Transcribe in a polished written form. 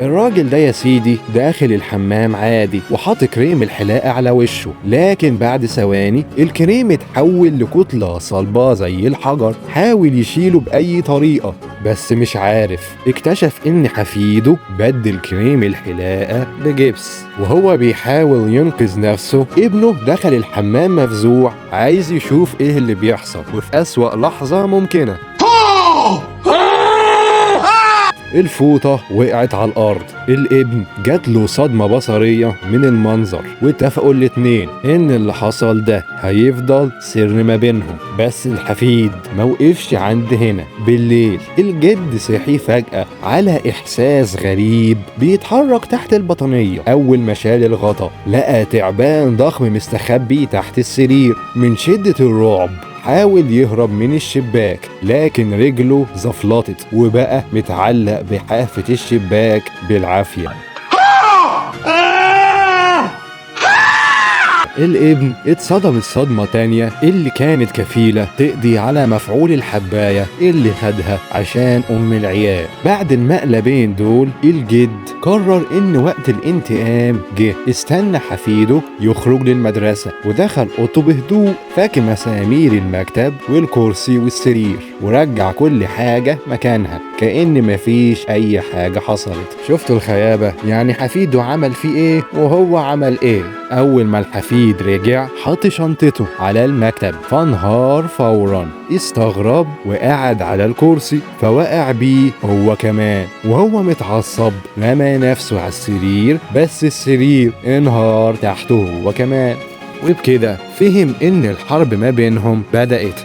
الراجل ده يا سيدي داخل الحمام عادي وحاط كريم الحلاقة على وشه، لكن بعد ثواني الكريم اتحول لكتلة صلبة زي الحجر. حاول يشيله بأي طريقة بس مش عارف. اكتشف ان حفيده بدل كريم الحلاقة بجبس، وهو بيحاول ينقذ نفسه ابنه دخل الحمام مفزوع عايز يشوف ايه اللي بيحصل، وفي أسوأ لحظة ممكنة الفوطة وقعت على الأرض. الابن جات له صدمة بصرية من المنظر، واتفقوا الاتنين إن اللي حصل ده هيفضل سر ما بينهم. بس الحفيد موقفش عند هنا. بالليل الجد صحي فجأة على إحساس غريب بيتحرك تحت البطانية. أول ما شال الغطا لقى تعبان ضخم مستخبي تحت السرير. من شدة الرعب حاول يهرب من الشباك، لكن رجله زفلطت وبقى متعلق بحافة الشباك بالعافية. الابن اتصدم الصدمة تانية اللي كانت كفيلة تقضي على مفعول الحباية اللي خدها عشان أم العيال. بعد المقلبين دول الجد قرر إن وقت الانتقام جه. استنى حفيده يخرج للمدرسة ودخل أوضته بهدوء، فك مسامير المكتب والكرسي والسرير ورجع كل حاجة مكانها كأن مفيش أي حاجة حصلت. شفتوا الخيابة؟ يعني حفيده عمل فيه إيه وهو عمل إيه. أول ما الحفيد رجع حط شنطته على المكتب فانهار فورا. استغرب وقعد على الكرسي فوقع بيه هو كمان، وهو متعصب رمى نفسه على السرير، بس السرير انهار تحته هو كمان. وبكده فهم إن الحرب ما بينهم بدأت.